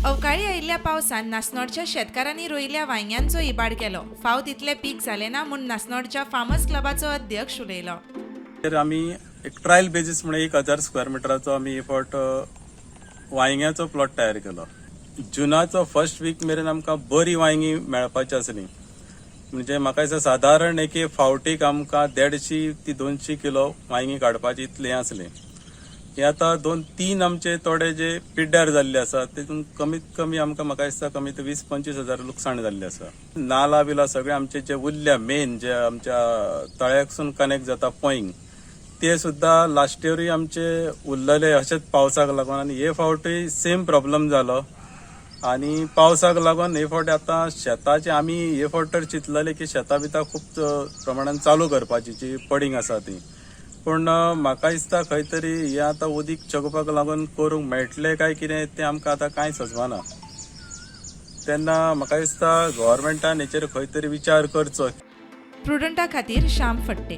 अवकाळी आयिल्ल्या पावसान नासनोडच्या शेतकारांनी रोयिल्ल्या वांयग्यांचो इबाड केलो. फाव तितलें पीक जालें ना म्हूण नासनोडच्या फार्मर्स क्लबाचो अध्यक्ष उलयलो. तर आमी एक ट्रायल बेजीस म्हणून 1000 स्क्वेअर मिटराचो आमी हे फावट वांयग्याचो प्लॉट तयार केलो. जुनाचो फर्स्ट वीक मेरेन आमकां बरी वांयगीं मेळपाची आसली. म्हणजे म्हाका दिसता, सादारण एके फावटीक आमकां 150 ती 200 किलो वांयगीं काडपाची इतलें आसलें. हे आतां दोन तीन आमचे थोडे जे पिड्ड्यार जाल्ले आसा, तेतून कमीत कमी आमकां, म्हाका दिसता, कमीत 20-25 हजार लुकसाण जाल्लें आसा. नाला बिला सगळे आमचे जे उरल्या, मेन जे आमच्या तळ्याकसून कनेक्ट जाता पोयींग, ते सुद्दां लास्ट इयरूय आमचे उरलेले अशेच पावसाक लागून आनी हे फावटूय सेम प्रॉब्लम जालो. आनी पावसाक लागून हे फावटी आतां शेताचे आमी हे फावट तर चिंतलेले की शेतां बितां खूब प्रमाणान चालू करपाची, जी पडींग आसा ती. पूण म्हाका दिसता, खंय तरी हें आतां उदीक चोकपाक लागून करूंक मेळटलें काय कितें तें आमकां आतां कांय सजवना. तेन्ना म्हाका दिसता, गव्हर्मेंटान हेचेर खंय तरी विचार करचो. प्रुडंटा खातीर श्याम फट्टे.